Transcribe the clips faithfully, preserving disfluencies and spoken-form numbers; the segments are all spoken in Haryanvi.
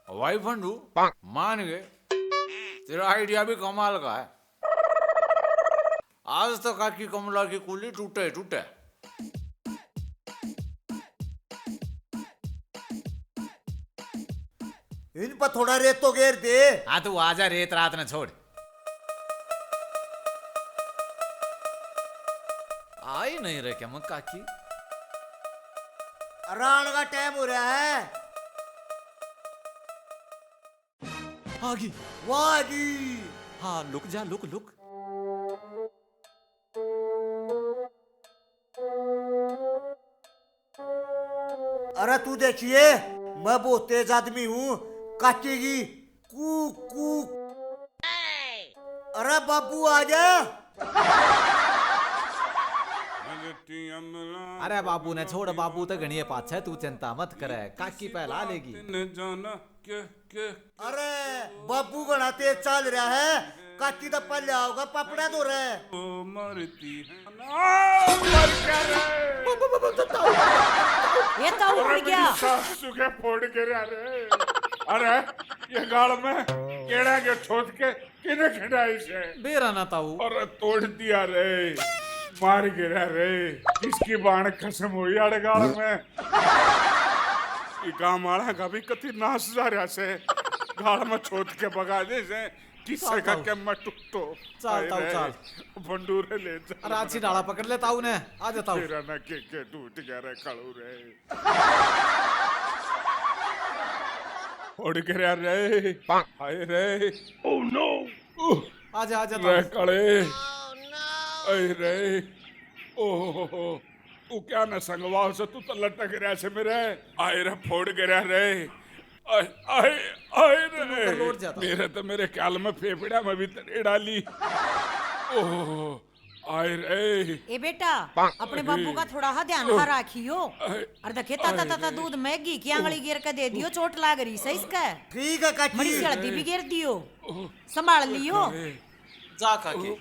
भाई फंडू, मान गए, तेरा आइडिया भी कमाल का है। आज तो काकी कमला की कुली टूटे ही टूटे। इन पर थोड़ा रेत तो गेर दे। हाँ, तू आजा, रेत रात ने छोड़। आई नहीं रहे क्या मैं काकी? राण का टाइम हो रहा है। आ गई। वाह जी। हाँ, लुक जा, लुक, लुक। अरे तू देखिए, मैं बहुत तेज आदमी हूँ। काकी की कू कू। अरे बाबू आ जा। अरे बाबू ने छोड़, बाबू तो घणिए पाछे, तू चिंता मत करे, काकी पहला लेगी। अरे बाबू घणा तेज चाल रहा है, काकी तो पहले आओगा पापड़ा दो रे। ओ मरती है ना, मर क्या रे? ये तो उड़ अरे गया। मेरी सासू के फोड़ के रहा रे। अरे ये गाल में केड़ा के छोट के किने खिंडाई से? बेरा ना ताऊ। अरे तोड़ दिया रे, मार गिरा रे। इसकी बाण खसम हुई आड़े गाल में। ये गांव वाला का भी कति नाश जा रहा से। गाल में छोट के बगा दे से। किसे का ताऊ। के मैं टूटो। चल, हाय ताऊ, रे। चल। बंडूरे ले जा। अरे, अच्छी डाला पकड़ ले ताऊ ने। आ जा, ताऊ। तेरा ना के, के टूट गया रे, कालू रे। उड़ गया रे। हाय रे। Oh no। उह। आ जा, आ जा, रे ताऊ। काले। Oh no। हाय रे। ओहो। तू क्या न संगवाल से, तू तो लटक रहा से मेरे। आए रे, फोड़ गिरा रे। आए, आए, आए तुम रे। उधर लौट जाता। मेरे तो, मेरे ख्याल में फेफड़ा में भी तरे डाली। ओह, आए रे। ए बेटा, अपने बाबू का थोड़ा हा ध्यान हा राखियो। आए, और देखे, ताता, आए ताता रे। दूध मैगी की आंगली गिर के दे दियो, चोट लाग रही से इसके। ठीक है काकी। मड़ी सी हल्दी भी गिर दियो, संभाल लियो। जा काकी।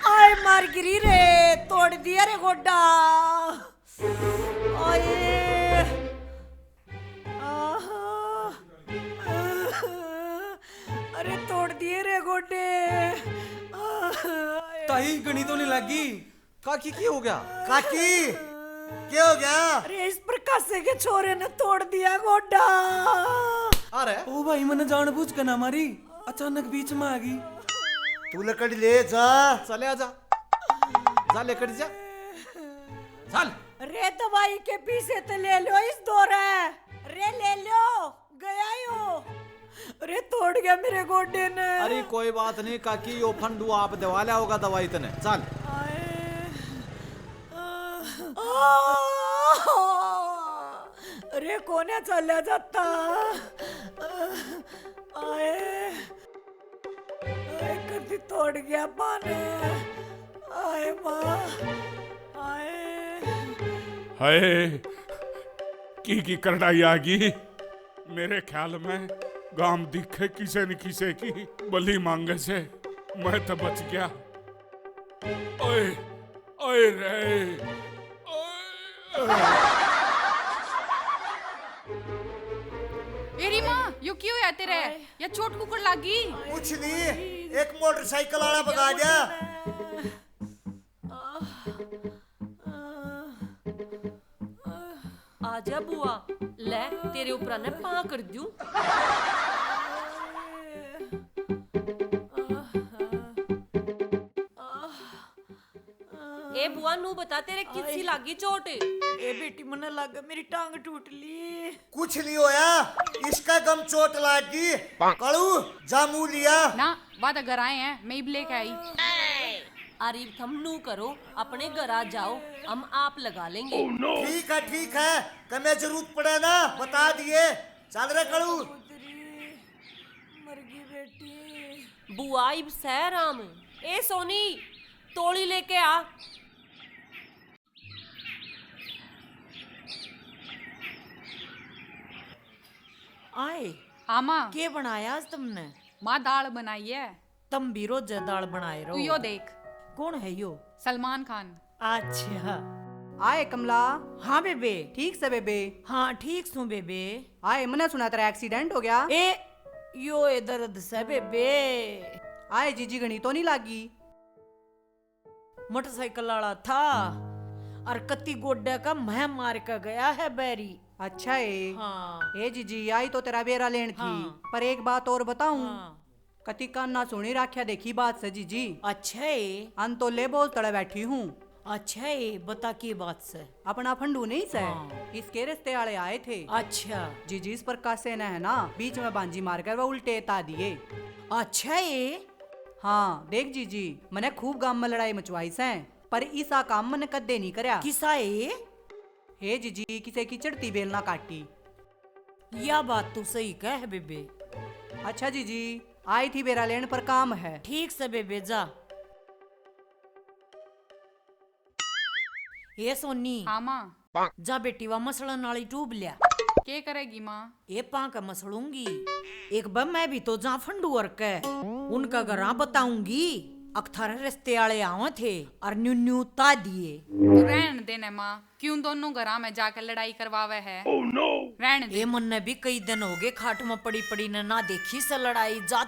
आए मार गिरी रे, तोड़ दिया रे गोड्डा। आए। आहा। अरे तोड़ दिए रे गोड्डे। आहा। ताई, घणी तो नहीं लगी? काकी, के हो गया? काकी, के हो गया? अरे, इस प्रकाशे के छोरे ने तोड़ दिया गोड्डा। अरे। ओ भाई, मैंने जानबूझ के ना मारी, अचानक बीच में आ गई। तू लकड़ी ले जा। चले आजा। जा, लकड़ी जा। चल। रे, दवाई के पीसे ते ले लो इस दौरे। रे, ले लो। गया यो। अरे, तोड़ गया मेरे गोडे ने। अरे, कोई बात नहीं काकी, यो फंडू आप दवा लिया होगा दवाई तने। चल। आए। अरे, कोने चला जाता। आए। आए, कदी तोड़ गया पाने। आए माँ। आए। हाय, की की करड़ाई आ गई। मेरे ख्याल में गाम दिखे किसे न किसे की बलि मांगे से, मैं तो बच गया। ओए, ओए रे, ओए। ए री माँ, यो की होया तेरे? या चोट कुकड़ लागी? कुछ नहीं, एक मोटरसाइकिल वाला भगा दिया। आजा बुआ, ले तेरे ऊपर ने पां कर दूं। ए बुआ, नू बता, तेरे किसी लागी चोट? ए बेटी, मने लागे मेरी टांग टूट ली। कुछ नहीं होया, इसका गम चोट लाग गई। कलू, जामू लिया। ना, वा तो घर आए हैं, मैं इब लेके आई। अरे थम नू करो, अपने घर आ जाओ, हम आप लगा लेंगे। ठीक है, ठीक है, कमे जरूरत पड़े ना, बता दिए। चल रे कलू। मरगी बेटी। बुआ, इब सै आराम। ए सोनी, तोली लेके आ। आए। हाँ माँ। के बनाया आज तुमने? माँ, दाल बनाई है। तम भी रोज दाल बनाए रहो। तू यो देख। कौन है यो? सलमान खान। अच्छा। आए कमला। हाँ बेबे। ठीक से बेबे? हाँ, ठीक सूं बेबे। आए, मने सुना तेरा एक्सीडेंट हो गया। ए, यो ए दर्द से बेबे। आए, जीजी घणी तो नहीं लागी? मोटरसाइकिल वाला था और कत्ती गोड्डे का मैं मार के गया है बैरी। अच्छा है। हाँ। ए जीजी, आई तो तेरा बेरा लेन थी। हाँ। पर एक बात और बताऊं? हाँ। कति कान ना सुनी राख्या देखी बात से जीजी। अच्छा है। अन तो ले बोल तड़े बैठी हूँ। अच्छा है, बता की बात से? अपना फंडू नहीं से? हाँ। इसके रिश्ते वाले आए थे। अच्छा। जीजी, इस प्रकाश से ने है ना, बीच में बांजी मारकर वो उल्टे ता दिए। अच्छा है। हाँ, देख जीजी, मने खूब गांव में लड़ाई मचवाई से, पर इसा काम मने कदे नहीं करया। किसा है? हे जीजी, किसे की चढ़ती बेल ना काटी। या बात तू सही कह बेबे। अच्छा जीजी, आई थी बेरा लेन पर काम है। ठीक से बेबे, जा। ए सोनी। हाँ माँ। जा बेटी, वा मसलन वाली ट्यूब लिया। के करेगी माँ? ए पां के मसलूंगी। एक बार मैं भी तो जा फंडू और के उनका घरां बताऊंगी। अक थारे रिश्ते आले आवे थे और न्यू न्यू ता दिए। तू रहन दे ने माँ, क्यों दोनों घरां में जाकर लड़ाई करवावे है? रहन दे। ए मन्ने भी कई दिन हो गए खाट में पड़ी पड़ी ने ना देखी से लड़ाई। जा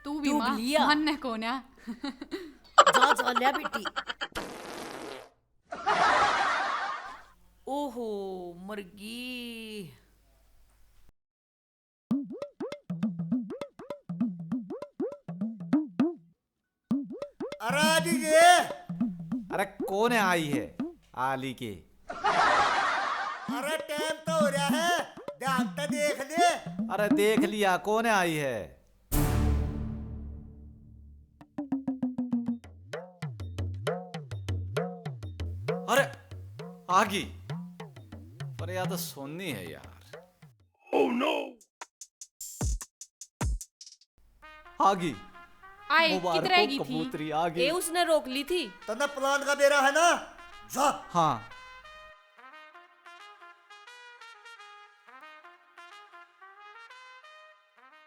तू भी ट्यूब माँ, लिया। मन्ने कोन्या। जा जा लिया बेटी। ओहो, मरगी। अरे आली के। अरे कौन है आई है? आली के। अरे टाइम तो हो रहा है, ध्यान तो देख ले। अरे देख लिया, कौन है आई है? अरे आ गई। पर या तो सोनी है यार। आ गई। आए, मुबारक किधर हो, आएगी थी? कबूतरी आ गई। ए, उसने रोक ली थी। तन्ने प्लान का बेरा है ना, जा। हाँ।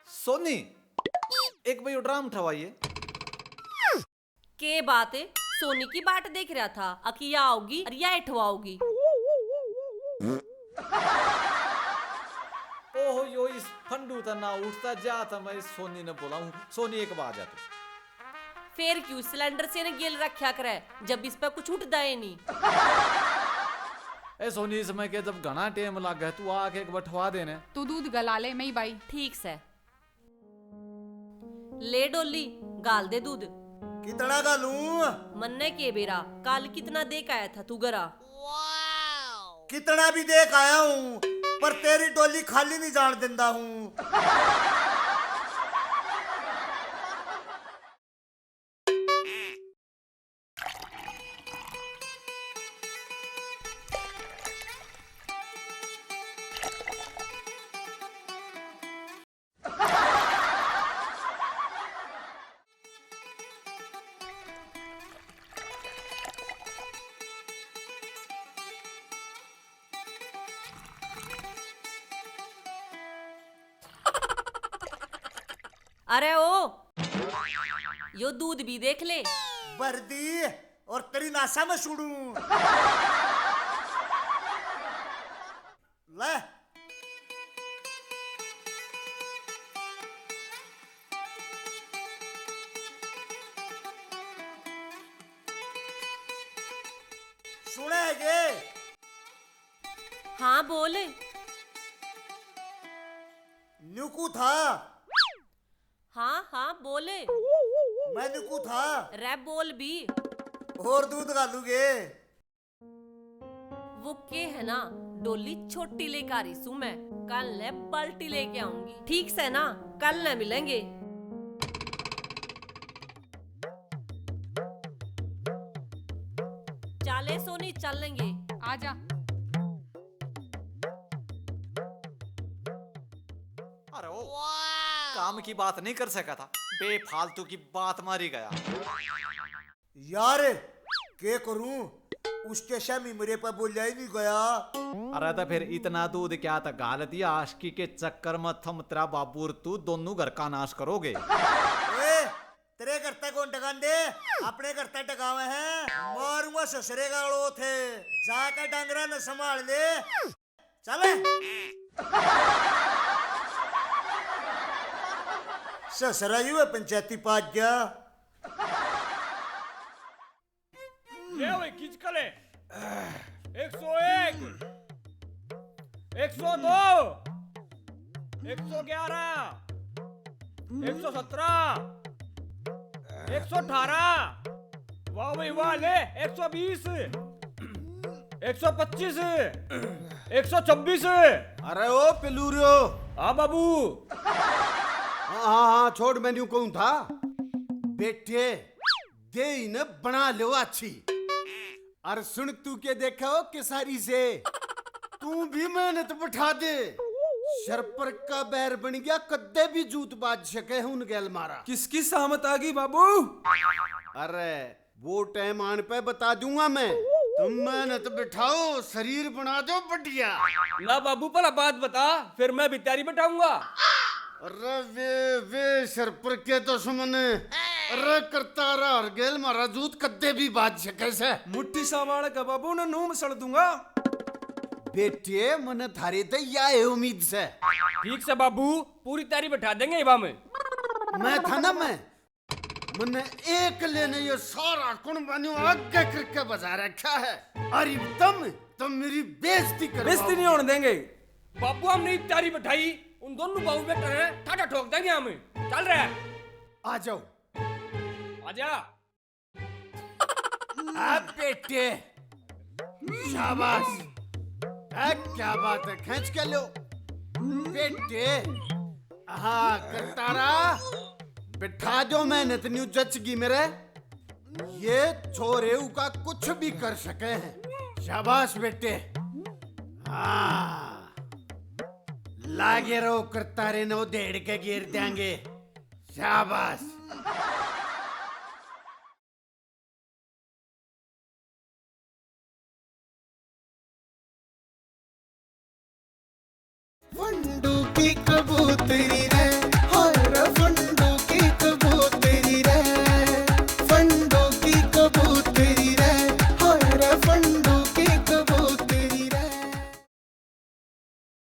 सोनी, एक भाई ड्राम ठवाइए। के बात है, सोनी की बाट देख रहा था, अक या आओगी और या ठवाओगी। ओहो, यो इस फंडू ता ना उठता जा था, मैं इस सोनी ने बुलाऊं। सोनी, एक बार आ जा तू। फिर क्यों सिलेंडर से ने गेल रखा करे, जब इस पे कुछ उठदा ही नहीं। ए सोनी, इसमें के जब घना टेम लागे, तू आके एक बठवा देने। तू दूध गला ले, मैं ही बाई। ठीक से। ले डोली, गाल दे दूध। कितना गालूं? मन्ने के बेरा, काल कितना दे के आया था तू घरा? कितना भी दे के आया हूँ, पर तेरी डोली खाली नहीं जान दिंदा हूँ। अरे ओ, यो दूध भी देख ले। भर दी और तेरी नासा में सुड़ू। ले। सुने है के? हाँ, बोल। न्यूकू था। हाँ, हाँ, बोल। मैं न्यूकू था। रे, बोल भी। और दूध घालूगे? वो के है ना, डोली छोटी लेकर आ रही सूं मैं, कल ने बाल्टी लेके आऊंगी। ठीक से ना, कल ने मिलेंगे। चाले सोनी, चलेंगे। आजा। अरे ओ, काम की बात नहीं कर सका था, बेफालतू की बात मारी गया। यार, के करूं, उसके सामने मेरे पे बोलिया ही नहीं गया। अरे तो फिर इतना दूध क्या था, गाल दिया आशिकी के चक्कर में थम, तेरा बाबू और तू दोनों घर का नाश करोगे। ओए, तेरे घर तक कौन डगा दे, अपने घर तक टकावे हैं, मारूंगा ससरे का लो थे। जाकर डंगरा न संभाल ले। चले। ससरा यू है पंचायती पाक गया। ले ओए, खींच के ले। एक सौ एक, एक सौ दो, एक सौ ग्यारह, एक सौ सत्रह, एक सौ अठारह, वाह भाई वाह, ले, एक सौ बीस, एक सौ पच्चीस, एक सौ छब्बीस। अरे ओ पेलूरियो। हाँ बाबू। हाँ, हाँ, हाँ, छोड़, मैं न्यू कहूँ था। बेटे, देही ने बना लो अच्छी। अर सुन, तू के देखे हो किसारी से, तू भी मेहनत बैठा दे। सरपर का बैर बन गया, कद्दे भी जूत बाज सके है उन गैल मारा। किसकी सामत आ गई बाबू? अरे, वो टाइम आन पे बता दूंगा मैं। तुम मेहनत बिठाओ, शरीर बना दो बढ़िया। ना बाबू, पहला बात बता, फिर मैं भी तैयारी बैठाऊंगा। अरे वे, वे सरपर के दुश्मन। अरे करता रहा हर गेल, मारा जूत कद्दे भी बाज सके से। मुट्ठी सा बालक है बाबू, ने नूम सड़ दूंगा। बेटे, मने थारे ते या है उम्मीद से। ठीक से बाबू, पूरी तैयारी बैठा देंगे इबा में। मैं था ना, मैं मन्ने एक लेने ये सारा कुण बन्यो आगे करके बजा रखा है। अरे तुम, तुम मेरी बेइज्जती करवाओ। बेइज्जती नहीं होने देंगे। बाबू, हमने इब तैयारी बैठाई, उन दोनों बाबू बैठे हैं, ठाठा ठोक देंगे हम। चल रहा है। आ जाओ। आजा। आ बेटे, शाबाश। आ, क्या बात है, खींच के लो बेटे। हाँ, करतारा, बिठा दो मेहनत, न्यू जचगी मेरे। ये छोरे उका कुछ भी कर सके हैं। शाबाश बेटे। हाँ, लागे रहो करतारे ने, वो धेड़ के गिर देंगे। शाबाश।